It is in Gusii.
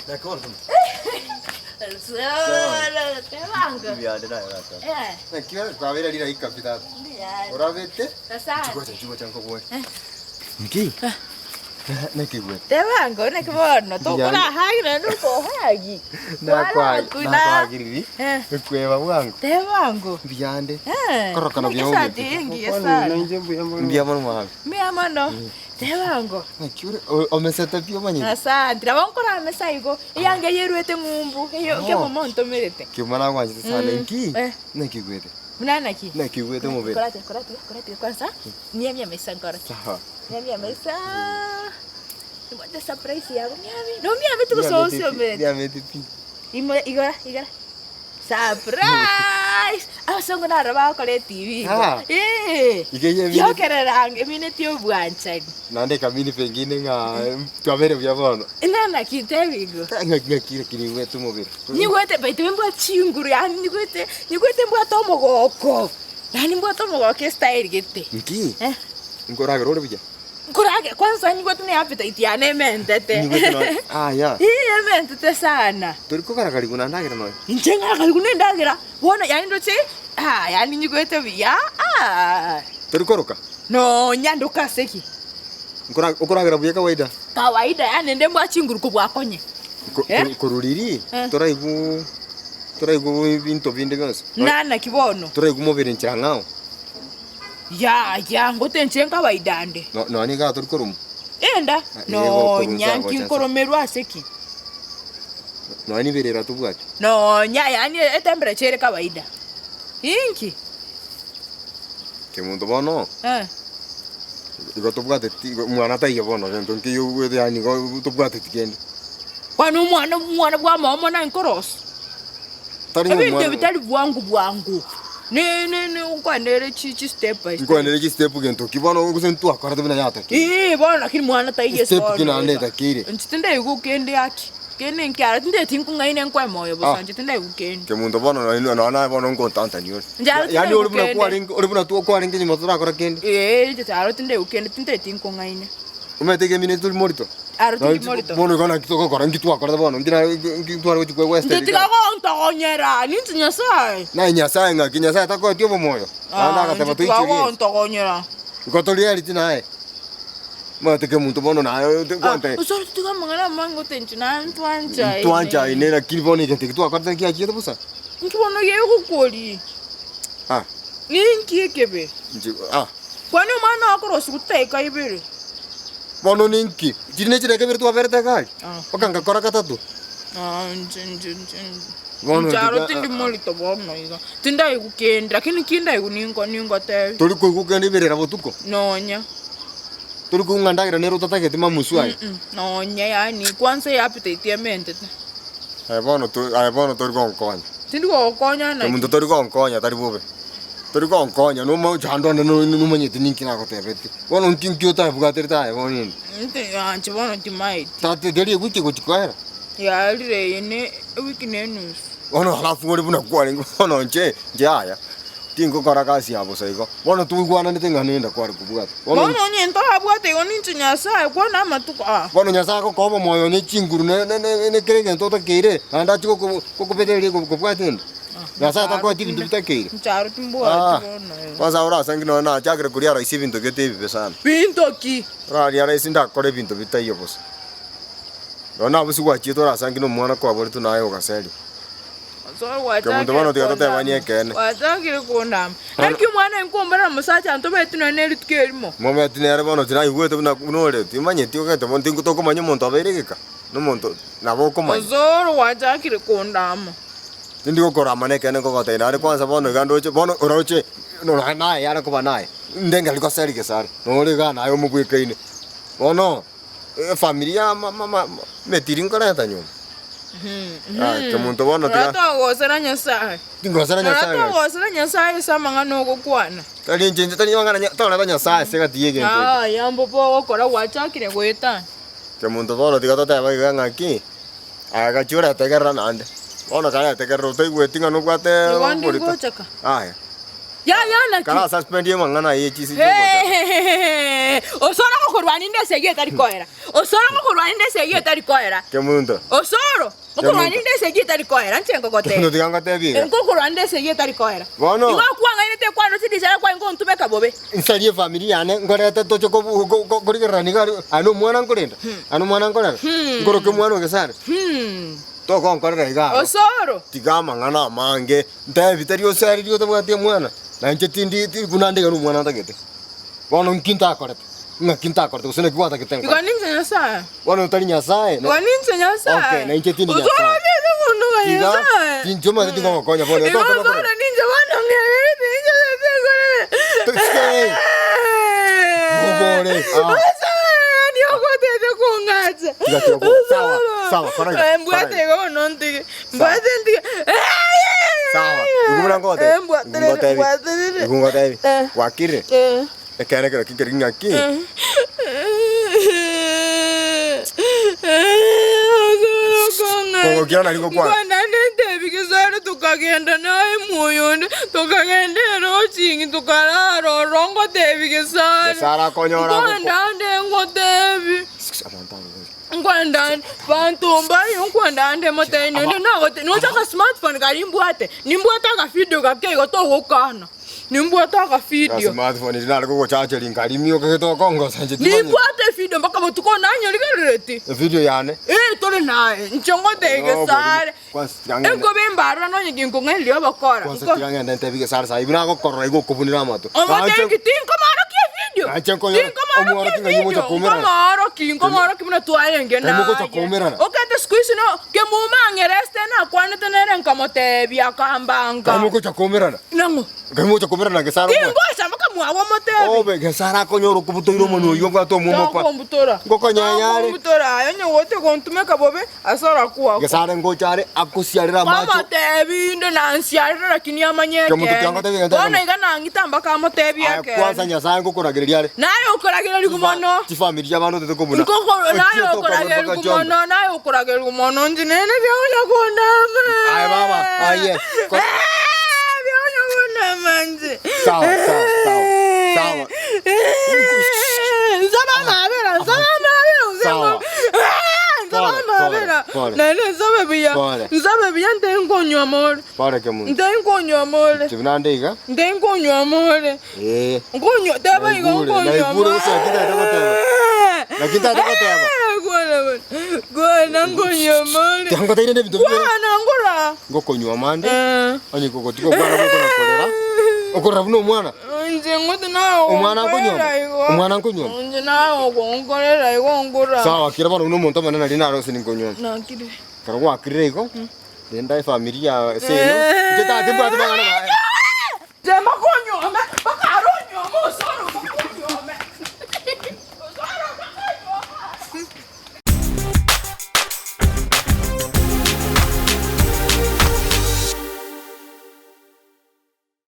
Solo, tebango. Eh. Naki kwabeire rilaika pi tata. Mbuya. Orabete? Asante. Chigocha chigocha nkobore. Nki? Naki gwe? Tebango naki bono tokorahagi naende okohagi. Nakwagiriri. Eh. Ekweba bwango. Tebango. Mbuyande. Eh. Korokana buya Esati omete. engiya sana. Mbuya mono mwabe. Mbuya mono. Tebango. Naki ore o- omesete pi omanyete? Asante. Nabo nkoramesa igo. Eyange yerwete ng'umbu. Eyo Oh. kemoma ontomerete. Kemuma nagwanchete sana. Mm. Nki? Eh. Naki gwete? Buna naki? Naki gwete omobere? Koratiga, koratiga, koratiga kwanza. Miamia maisa nkorokia. Sawa. Miamia maisa. Nimbwate surprise yago miami. No miami tigososia omete. Miamete pi. Imo igora, igora. Surprise! Abasongo naro bagokora etv igo. Ah. Eh. Iga eye emine- Yokerera ange emineti obwanchani. Naende ekamini pengine ng'a twabere buya bono. Inaa naki ntebi igo. Ng'aki ng'aki lakini igwete omobere. Nyigwete by the way mbwate chinguru yaani nyigwete nyigwete mbwate omogoko. Yaani mbwate omogoko estyle gete. Nki? Eh. Nkoragera ore buya? Nkorage kwanza nyigwete ne appetite yane ementete. Nyigwete nonya aya. Ii ementete sana. Tori kogaragarigwa na ndagera nonya? Inche ngaragarigwa na endagera, bono yaani ndoche ah yaani nyigwete buya ah. Tori koroka? Nonya ndoka ase ki? Nkora okoragera buya kawaida? Kawaida yaani nde mbwa chinguru kobua konye. Ko- Eh? koru- Korwa riria Eh. toraigwa toraigwa ebinto binde bionsi. Nana ki bono? Toraigwa mobere nchera ng'ao. Yaya, ngote inche nkawaida nde. No- Nonya iga tori koromwa. Enda, Ah, igo okorwa nonya nsa nki gocha nsa. nkoromerwa ase ki? Nonya niberera tobwati. Nonya yaani etemperature ere kawaida. Inki? Kemonto bono, Eh. igo tobwateti igo mwana taiyo bono gento nkeiyo obwate yaani igo tobwateti kende. Kwani omwana omwana bwa amaomo naye nkorosia? Tari ng'a Ebinto omwana ebi tari bwango bwango, ne ne ne nkwanere chi chi step by step. Nkwanere chistep gento ki bono gose ntwakorete buna yatakeire. Eeh bono lakini mwana taiyo Step bono ki naende iga. etakeire. Inche tindaigwa kende aki, kende nkiara tindeti nkong'aine nkoe moyo bosa Ah. inche tindaigwa kende. Kemonto bono nonya nonya naye bono nkontantania ore. Inche aro Yaani ore buna tindaigwa kende. kwarenge ore buna two kwarenge nyuma torakora kende. Eeh inche aro tindaigwa kende tindeti nkong'aine. Omanyete egemina tori morito. Aro tindi morito. Bono igo naki togokora nki twakorete bono nki nki tware gochia kwe Inche tiga gontogonyera, ninche Nyasae. Naye Nyasae ng'aki Nyasae takoetie obomoyo? Naende Ah, agateba inche tiga toicherie ense. gontogonyera. Igo toriareti naye. Omanyete kemonto bono naye Ah, gwante osore tiga amang'ana amange gote inche naye ntwanchaine. ntwanchaine lakini bono egento eki twakorete nkiachiete bosa. Inki bono gegokori? Ah. Ninki ekebe? Inche ah. Kwani omwana okorosigwa chidaeka ibere? Bono ninki? Chiri ne chidaeka ibere twaberete egari? Ah. Mpaka ngakora gatato. Ah, inche inche inche inche. Bono Inche aro tiga- tindi morito bono iga. Tindaigwa kende, lakini kindaigwa ninko ningotebia. Tori koigwa kende iberera botuko? Nonya. Tori koigwa ng'a ndagera nere otatageti mamusu aye? Mm, nonya yaani kwanza eappetite ementete. Aye bono to aye bono tori gonkonya. Tindi gogokonya naki? Omonto tori gonkonya tari bobe. Tori gonkonya nomochando one nomanyete ninki nagotebetie. Bono nki nki otabwaterete aye bono inde? Inche inche bono timaeti. Tata teri ewiki egochi koera. Yarire eye ne ewiki ne enusu. Bono alafu ore buna kwarenge bono inche inche yaya, tingokora gasi ya bosa igo. Bono twaigwananete ng'a nenda kware kobwata. Bono Bono onye ntorabwate igo ninche Nyasaye, kwana amatuko aa. Bono Nyasae agokoa obomoyo ne chinguru ne ne ne ne kera egento otakeire, naende achie goko gokobetereria kobwata enda. Nyasae takoeti ebinto bitakeire. Inche aro timbwati Ah, bono igo. kwanza orasangi nonya nachakire koria rahisi ebinto gete ebibe sana. Binto ki? Oraria rahisi ndakore ebinto bitaiyo bosa. Nonya nabosio gwachiete orasangi na omwana kwaboretwe naye ogaseria. Kemonto bono tiga totebanie ekeene. Gwachakire kondama. Naki omwana inkombera na omosacha ntobeti nonya ne rituko erimo. Mometi nere bono tinaigwete buna buna ore, timanyeti ogete bono tingo tokomanya omonto abeire egeka, na omonto nabo okomanya. Osoro gwachakire kondama. Tindi gokorama nekeene nkogotebia naende kwanza bono iga ndoche bono oroche nonya naye yare koba naye, ndengeri goseri gesare, nore igaa naye omobwekaine. Bono, efamiri ya ma- ma- ma emetiri nkoreta nyomba. Ah, kemonto bono tiga Oratogosera Nyasae. tingosera Nyasaye ng'aki. Oratogosera Nyasae ase amang'ana ogokwana. Tari inche inche tari mang'ana nya toreta Nyasaye ase egati y'egento eke. Yaya mbobe ogokora gwachakire goetania. Kemonto bono tiga toteba iga ng'aki. Aya gachia oretegerera naende, bono karetegerera otaigweti ng'a nobwate Igo ndi oborito. ngochaka. Aya, Yaya naki? kara suspend amang'ana aye chisi chiogochaka. Hehehehe! Osore gokorwania inde esegi etari koera. Osoro ngokorwania inde esegi etari koera. Kemunto. Osoro ngokorwania inde esegi etari koera inche nkogotebia. Kemunto tiga ngotebie iga. Ngokorwania inde esegi etari koera. Bono. Igo okwang'ainete ekwana ase risaga kwaye ngontumeka bobe. Nsarie efamiri yane nkorete toche kobu ko- ko- korigererania iga aria, aye nomwana nkorenda? Aye nomwana nkorera? Nkoroke omwana o Gesare? Togonkorera iga aro. Osoro. Tiga amang'ana amange, ntebi tari osaririe otabwati omwana, na inche tindi ti buna nde iga nomwana ntagete. Bono nki ntakorete? Ng'aki ntakorete gose naki gwatagete Igo nkore? ninche Nyasae. Bono otari Nyasae, na- Igo ninche Nyasae. Okay, na inche tindi Osoro Nyasae. ninche omonto Tiga, Nyasae. tinche omanyete tingogokonya bono, Igo tokona osoro korera. ninche bono ng'erete ninche nyasae Tochike. Ogore, ah. Osoro niogotete kong'acha. Tiga tiga ko- sawa, sawa, kora iga, Eh, mbwate kora iga. igo bono ntige. Mbwate ntige. Sawa, igo buna ngotebi, Eh, mbwaterere, igo ngotebi, mbwaterere. igo ngotebi, Eh. gwakirire? Eh. Ekeene ekero kikeri ng'aki? Kogokira nari gokwana. Nkwananete ebigesare tokagenda naye moyo onde tokagenda erochingi tokarara ororo ngotebi gesare Gesare akonyora agoko- nkwandande ngotebi Abanto aba bonsi. nkwandande banto mbayo nkwandande motebi nonde nagote nocha aka smartphone karia mbwate nimbwate akavideo gake igo togokana. Nimbwate akafidio. Smartphone eri nare kogochacheria nkarimia okagete okongosa inche timanyeti. Nimbwate efidio mpaka botuko nanyorigerereti. Efidio yane. Ee tore naye inche ngotebia Gesare. Kwanza tiga ng'ende. Enkobe embarora nonye ginkong'aineria obokora. Kwanza tiga ng'ende ntebie Gesare sahi buna agokorora igo okobunera amato. Omotebie ki tinkomoorokia efidio. Nache nkoyora- Tinkomoorokia omworokia ng'ai omocha efidio. koumerana. Nkomoorokia nkomoorokia buna twarenge Ng'ai mogocha naye. koumerana. Okente siku hizi no kemuma ang'ereste nakwanete nere nkamotebia akambanga. Ng'ai mogocha koumerana. Nang'o? Ngai mogocha komerana na Gesare omwe. Tingocha mpaka mwago omotebi. Obe Gesare akonyora okobutoire omonwa oyio obwate omwomo kwa. Takombutora. Ngokonyenya are. Takombutora aye onye gocha gontumeka bobe ase orakwakwa. Gesare ngocha are akosiarere amache. Kwamotebi inde nansiarere lakini amanye Kemoto kiango ekeene. tebi gento Bono iga nang'ita mpaka amotebi Aye kwanza ekeene. Nyasaye ngokoragereria are. Naye okoragererigwa mono. Chifamiri chia abande otete kobuna. Nkoko naye Ochiete okabuna okoragererigwa mpaka chombe. mono, naye okoragererigwa mono inche nene bionya kondama. Aye baba, aye. Ko- Eh, bionya kondama inche. Sawa, sawa, sawa, sawa. Eh, nsaba amabera, nsaba amabera, nse Sawa. ngo- Eh, nsaba Pole, amabera. pole, pole. Naende nsabe buya, Pole. nsabe buya nte nkonywa more. Pole kemunto. Nte nkonywa more. Chibinande iga. Nte nkonywa more. Eh. Nkonywa, teba igo Naigure, nkonywa naigure gose naki ntagete goteba. Naki ntagete goteba. Kwana bana, kwana nkonywa more. Tiangoteire nebinto bibere. Kwana ngora. Ngokonywa mande. Eh. Onye kogotiga okwana gokona korera. Okorera buna omwana. Inche ngote nawe Omwana nkonywa. ogonkorera igo. Omwana nkonywa. Inche nawe ogonkorera igo ngora. Sawa kira bono buna omonto omonene nari nare ase ninkonywa. Nakire. Ekero gwakirire igo, renda efamiri ya ase eno. Inche tata timbwati mang'ana maye. Tema.